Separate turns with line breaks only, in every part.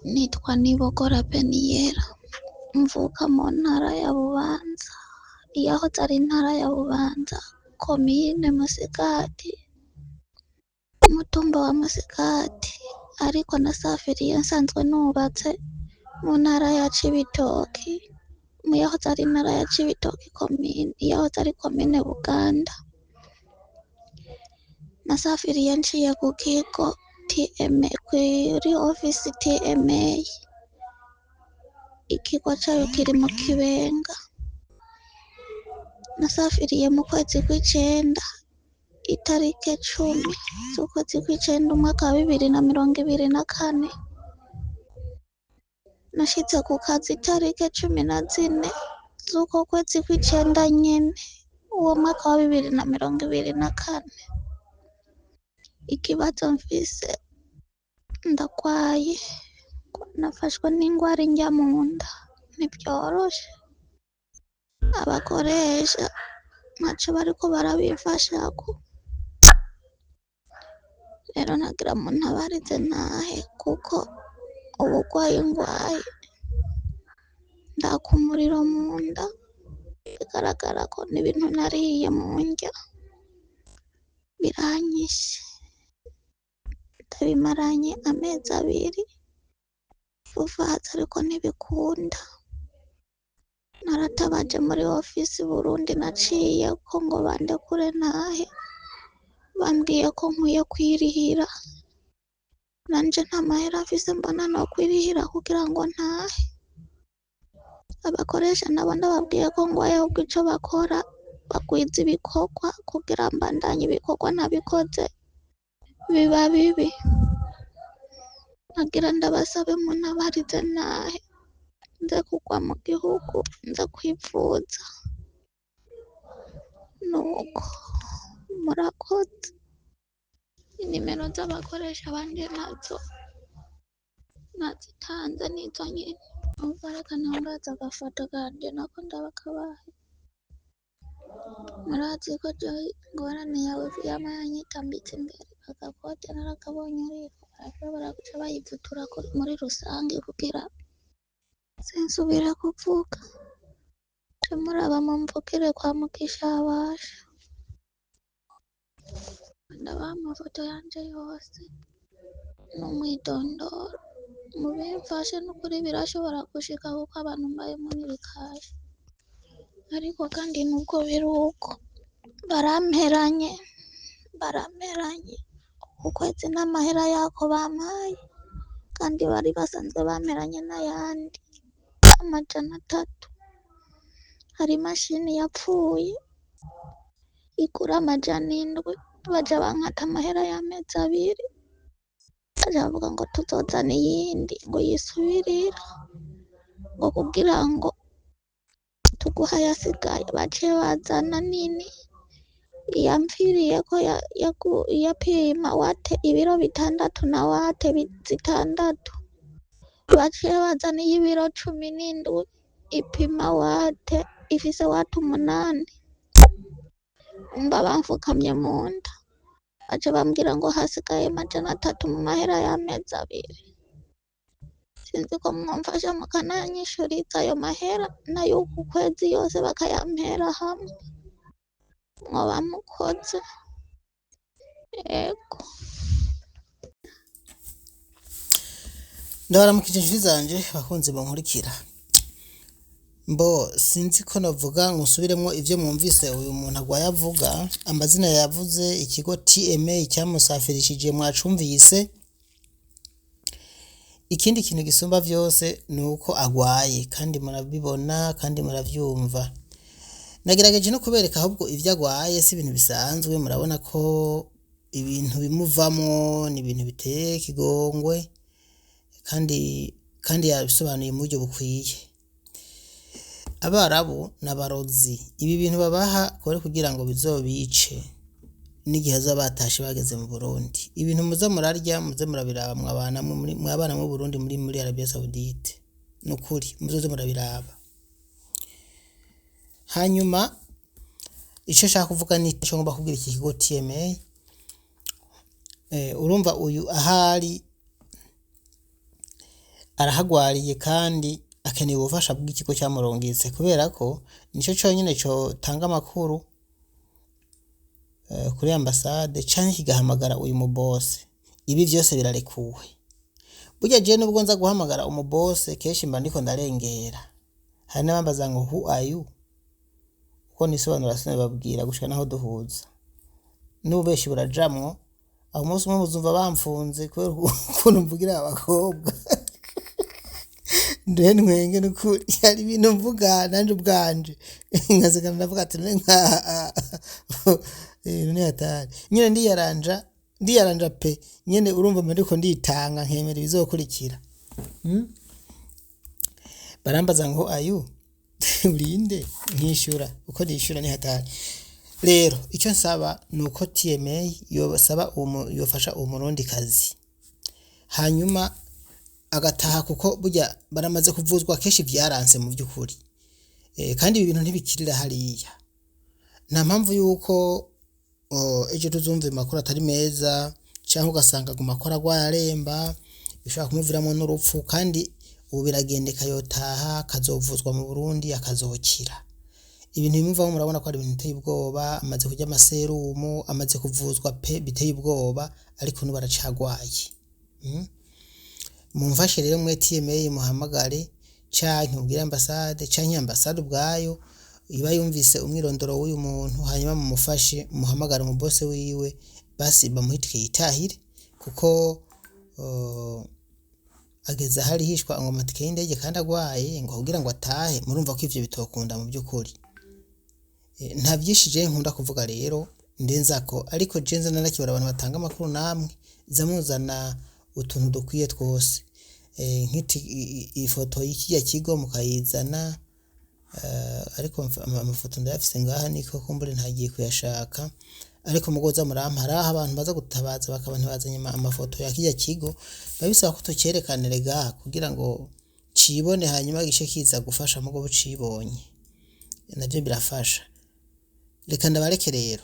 Nitwa Nibogora Beniyera, mvuka mu ntara ya Bubanza, iyahoze ari intara ya Bubanza, komine Musigati, umutumba wa Musigati, ariko nasafiriye nsanzwe nubatse mu ntara ya Cibitoki, mu yahoze ari intara ya Cibitoki komine, iyahoze ari komine Buganda. Nasafiriye nciye ku kigo TMA, kuri ofisi TMA, ikigo cayo kiri mu Kibenga. Nasafiriye mu kwezi kw'icenda, itarike 10 z'ukwezi kw'icenda umwaka wa 2024. Nashitse ku kazi itarike 14 z'uko kwezi kw'icenda nyene, uwo mwaka wa 2024. Ikibazo mfise ndagwaye, nafashwe n'ingwara indya mu nda, ntivyoroshe. Abakoresha ntaco bariko barabimfashako. Rero nagira muntabarize ntahe kuko ubugwayi ngwaye ndaka umuriro mu nda, bigaragara ko n'ibintu nariye mu ndya biranyishe. Ndabimaranye amezi abiri vuvaza ariko ntibikunda. Naratabaje muri ofisi Burundi naciyeko ngo bandekure ntahe, bambwiye ko nkwiye kwirihira. Nanje nta mahera mfise mbona nokwirihira kugira ngo ntahe. Abakoresha nabo ndababwiye ko ngwaye ahubwo ico bakora bagwiza ibikorwa kugira mbandanye ibikorwa ntabikoze biba bibi. Nagira ndabasabe muntabarize ntahe, nze kugwa mu gihugu, nze kwivuza. Nuko murakoze. Inimero z'abakoresha banje nazo nazitanze nizo nyene. Umva reka ntangaze agafoto kanje nako ndabakabaye. Murazi ko jewe ingorane yawe yama yanyitambitse imbere, agakote narakabonye ariko barashobora guca bayivutura muri rusange kugira sinsubire kuvuga. Ce muraba mumvugire kwa Mugisha habasha. Ndabaha amafoto yanje yose n'umwidondoro. Mubimfashe nukuri birashobora gushika kuko abantu mbayemwo n'ibikasha. Ariko kandi nubwo biri uko, baramperanye, baramperanye. Uku kwezi n'amahera yako bampaye, kandi bari basanzwe bamperanye n'ayandi 300. Hari imashini yapfuye igura 700, baca bankata amahera y'amezi abiri, baca bavuga ngo tuzozana iyindi ngo yisubirira, ngo kugira ngo tuguhe ayasigaye. Baciye bazana nini iyamviriyeko yapima wate ibiro 6 na wate 6. Baciye bazana iy'ibiro 17 ipima wate ifise wate 8. Umva bamfukamye mu nda, baca bambwira ngo hasigaye 300 mu mahera y'amezi abiri. Sinzi ko mwomfasha mukananyishuriza ayo mahera n'ay'uku kwezi yose bakayampera hamwe. Mwoba mukoze. Ego.
Ndabaramukije inshuti zanje bakunzi bankurikira. Mbo sinzi ko navuga ngo nsubiremwo ivyo mwumvise uyu muntu agwaye avuga, amazina yavuze, ikigo TMA cyamusafirishije mwacumvise. Ikindi kintu gisumba vyose ni uko agwaye kandi murabibona kandi muravyumva. Nagerageje no kubereka ahubwo ivyo agwaye si ibintu bisanzwe, murabona ko ibintu bimuvamwo ni ibintu biteye ikigongwe kandi kandi yabisobanuye mu buryo bukwiye. Abarabu n'abarozi, ibi bintu babaha kuba ari kugira ngo bizobice n'igihe bazoba batashe bageze mu Burundi. Ibintu muza murarya muze murabiraba mwabana mu Burundi muri Arabia Saudite. Nukuri muzoze murabiraba. Hanyuma ico nshaka kuvuga ni ico ngomba kubwira iki kigo TMA. Urumva uyu ahari Arahagwariye kandi akeneye ubufasha bw'ikigo cyamurungitse, kubera ko nico conyene cotanga amakuru kuri ambasade canke kigahamagara uyu mubose. Ibi vyose birarekuwe. Burya jewe nubwo nza guhamagara umubose, kenshi mba ndiko ndarengera. Hari n'abambaza ngo "Who are you?" Uko nisobanura sinabibabwira gushika naho duhuza. N'ububeshi burajamwo. Aho umunsi umwe muzumva bamfunze kubera ukuntu mvugira abakobwa. Nduhe ntwenge, nukuri hari ibintu mvuga nanje ubwanje nkasigara ndavuga ati none nka ibintu ni hatari nyene, ndiyaranja ndiyaranja pe nyene. Urumva mba ndiko nditanga, nkemera ibizokurikira. Barambaza ngo "Ayu urinde?" Nkishura uko nishura, ni hatari. Rero icyo nsaba ni uko TMA yosaba yofasha uwo murundi kazi, hanyuma agataha, kuko burya baramaze kuvuzwa kenshi, vyaranse mu by'ukuri. Kandi ibi bintu ntibikirira hariya. Nta mpamvu yuko ejo tuzumva amakuru atari meza, cyangwa ugasanga aguma akora agwaye, aremba, bishobora kumuviramo n'urupfu. Kandi ubu biragendeka, yotaha akazovuzwa mu Burundi, akazokira. Ibintu bimuvamo murabona ko ari ibintu biteye ubwoba. Amaze kurya amaserumu, amaze kuvuzwa pe, biteye ubwoba, ariko n'ubu aracagwaye. Mumfashe rero mwe TMA, muhamagare canke mubwire ambasade, canke ambasade ubwayo iba yumvise umwirondoro w'uyu muntu, hanyuma mumufashe, muhamagare umubose wiwe, basi bamuhe itike yitahire, kuko ageze aho arihishwa ngo amatike y'indege kandi agwaye, ngo kugira ngo atahe. Murumva ko ivyo bitokunda mu by'ukuri. Nta byinshi je nkunda kuvuga rero ndenzako, ariko je nza narakibara abantu batanga amakuru, namwe za muzana utuntu dukwiye twose. Nk'iti ifoto y'ikirya kigo mukayizana. Ariko amafoto ndayafise ngaha, niko kumbure ntagiye kuyashaka, ariko mugoza murampa. Hariho abantu baza gutabaza bakaba ntibazanye amafoto ya kirya kigo, biba bisaba ko tucerekanire ga kugira ngo cibone, hanyuma gice kiza gufasha. Mugo bucibonye navyo birafasha. Reka ndabareke rero,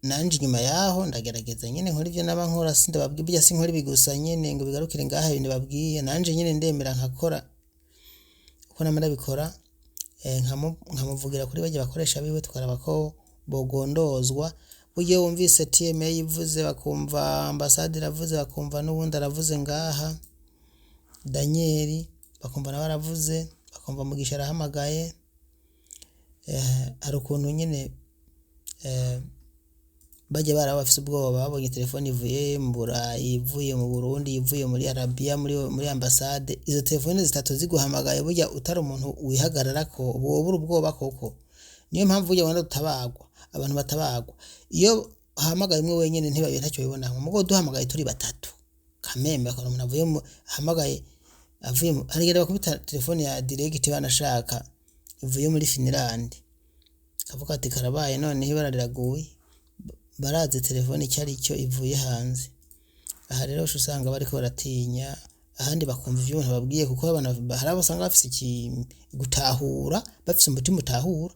nanje inyuma yaho ndagerageza nyene nkora ivyo naba nkora. Sindababwiye burya, sinkora ibi gusa nyene ngo bigarukire ngaha. Ibintu babwiye nanje nyene ndemera nkakora uko nama ndabikora, nkamuvugira kuri barya bakoresha biwe, tukaraba ko bogondozwa. Burya iyo wumvise TMA ivuze, bakumva ambasade iravuze, bakumva n'uwundi aravuze ngaha Daniel, bakumva nawe aravuze, bakumva Mugisha arahamagaye, hari ukuntu nyene bajya baraba bafise ubwoba, babonye telefone ivuye mu Burayi, ivuye mu Burundi, ivuye muri Arabia, muri ambasade. Izo telefone zitatu ziguhamagaye, burya utari umuntu wihagararako wobura ubwoba koko. Niyo mpamvu burya ubona dutabagwa, abantu batabagwa iyo ahamagaye umwe wenyene ntibabe ntacyo bibonamo. Mugo duhamagaye turi batatu kamembe, akabona umuntu avuye mu ahamagaye avuye mu hari igihe bakubita telefone ya direct, banashaka ivuye muri Finland, kavuga ati karabaye, noneho ibara riraguye. Barazi telefone icyo ari cyo ivuye hanze. Aha rero uca usanga bariko baratinya, ahandi bakumva ivyo umuntu ababwiye, kuko abantu hari abo usanga bafise gutahura, bafise umutima utahura.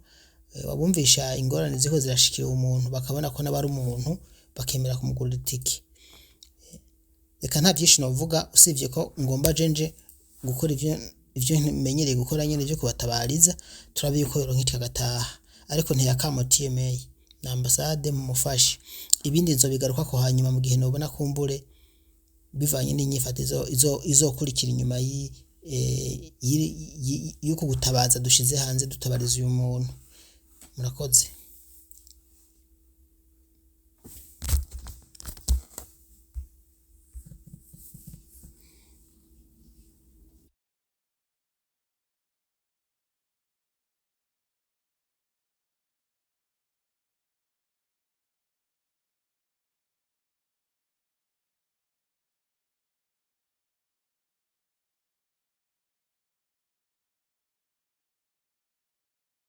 Wabumvisha ingorane ziriko zirashikira umuntu, bakabona ko nawe ari umuntu, bakemera kumugurira itike. Reka nta byinshi novuga, usibye ko ngomba jenje gukora ivyo menyereye gukora nyene vyo kubatabariza. Turabe yuko yoronka itike agataha, ariko ntiyakamo TMA na ambasade, mumufashe. Ibindi nzobigarukako hanyuma mu gihe nobona kumbure bivanye n'inyifato izokurikira inyuma y'uku gutabaza dushize hanze dutabariza uyu muntu. Murakoze.